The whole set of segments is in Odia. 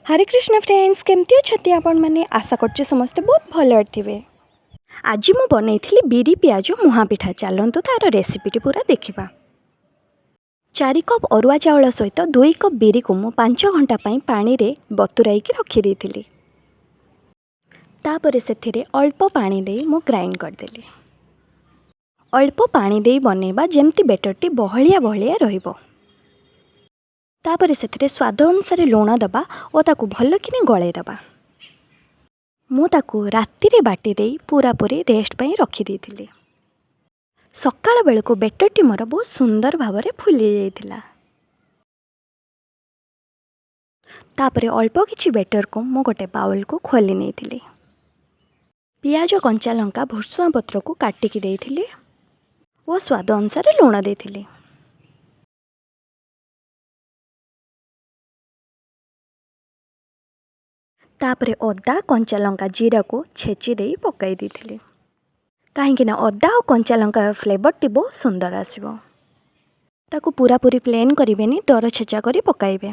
ହରେ କୃଷ୍ଣ ଫ୍ରେଣ୍ଡସ୍, କେମିତି ଅଛନ୍ତି ଆପଣମାନେ? ଆଶା କରୁଛି ସମସ୍ତେ ବହୁତ ଭଲରେ ଥିବେ। ଆଜି ମୁଁ ବନେଇଥିଲି ବିରି ପିଆଜ ମୁହାଁ ପିଠା। ଚାଲନ୍ତୁ, ତା'ର ରେସିପିଟି ପୁରା ଦେଖିବା। 4 କପ୍ ଅରୁଆ ଚାଉଳ ସହିତ 2 କପ୍ ବିରିକୁ ମୁଁ 5 ଘଣ୍ଟା ପାଇଁ ପାଣିରେ ବତୁରାଇକି ରଖିଦେଇଥିଲି। ତାପରେ ସେଥିରେ ଅଳ୍ପ ପାଣି ଦେଇ ମୁଁ ଗ୍ରାଇଣ୍ଡ କରିଦେଲି। ଅଳ୍ପ ପାଣି ଦେଇ ବନେଇବା, ଯେମିତି ବେଟରଟି ବହଳିଆ ବହଳିଆ ରହିବ। ତାପରେ ସେଥିରେ ସ୍ୱାଦ ଅନୁସାରେ ଲୁଣ ଦେବା ଓ ତାକୁ ଭଲକିନି ଗୋଳେଇ ଦେବା। ମୁଁ ତାକୁ ରାତିରେ ବାଟି ଦେଇ ପୁରାପୁରି ରେଷ୍ଟ ପାଇଁ ରଖିଦେଇଥିଲି। ସକାଳ ବେଳକୁ ବେଟରଟି ମୋର ବହୁତ ସୁନ୍ଦର ଭାବରେ ଫୁଲି ଯାଇଥିଲା। ତାପରେ ଅଳ୍ପ କିଛି ବେଟରକୁ ମୁଁ ଗୋଟେ ବାଉଲକୁ ଖୋଲି ନେଇଥିଲି। ପିଆଜ, କଞ୍ଚା ଲଙ୍କା, ଭୃଷୁଙ୍ଗା ପତ୍ରକୁ କାଟିକି ଦେଇଥିଲି ଓ ସ୍ୱାଦ ଅନୁସାରେ ଲୁଣ ଦେଇଥିଲି। ତାପରେ ଅଦା, କଞ୍ଚା ଲଙ୍କା, ଜିରାକୁ ଛେଚି ଦେଇ ପକାଇ ଦେଇଥିଲି, କାହିଁକିନା ଅଦା ଆଉ କଞ୍ଚା ଲଙ୍କାର ଫ୍ଲେଭରଟି ବହୁତ ସୁନ୍ଦର ଆସିବ। ତାକୁ ପୁରାପୁରି ପ୍ଲେନ୍ କରିବେନି, ଦର ଛେଚା କରି ପକାଇବେ।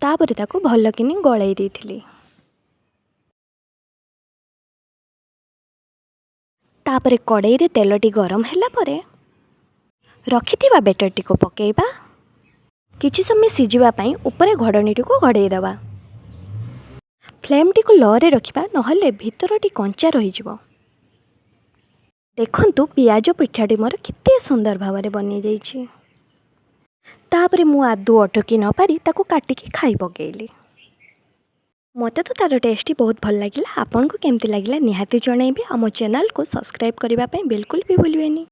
ତାପରେ ତାକୁ ଭଲକିନି ଗୋଳେଇ ଦେଇଥିଲି। ତାପରେ କଡ଼େଇରେ ତେଲଟି ଗରମ ହେଲା ପରେ ରଖିଥିବା ବେଟରଟିକୁ ପକାଇବା। କିଛି ସମୟ ସିଝିବା ପାଇଁ ଉପରେ ଘୋଡ଼ଣୀଟିକୁ ଘୋଡ଼େଇ ଦେବା। ଫ୍ଲେମ୍ଟିକୁ ଲୋରେ ରଖିବା, ନହେଲେ ଭିତରଟି କଞ୍ଚା ରହିଯିବ। ଦେଖନ୍ତୁ, ପିଆଜ ପିଠାଟି ମୋର କେତେ ସୁନ୍ଦର ଭାବରେ ବନିଯାଇଛି। ତାପରେ ମୁଁ ଆଦୌ ଅଟକି ନପାରି ତାକୁ କାଟିକି ଖାଇ ପକେଇଲି। ମୋତେ ତ ତା'ର ଟେଷ୍ଟଟି ବହୁତ ଭଲ ଲାଗିଲା। ଆପଣଙ୍କୁ କେମିତି ଲାଗିଲା, ନିହାତି ଜଣାଇବେ। ଆମ ଚ୍ୟାନେଲକୁ ସବସ୍କ୍ରାଇବ୍ କରିବା ପାଇଁ ବିଲକୁଲ ବି ଭୁଲିବେନି।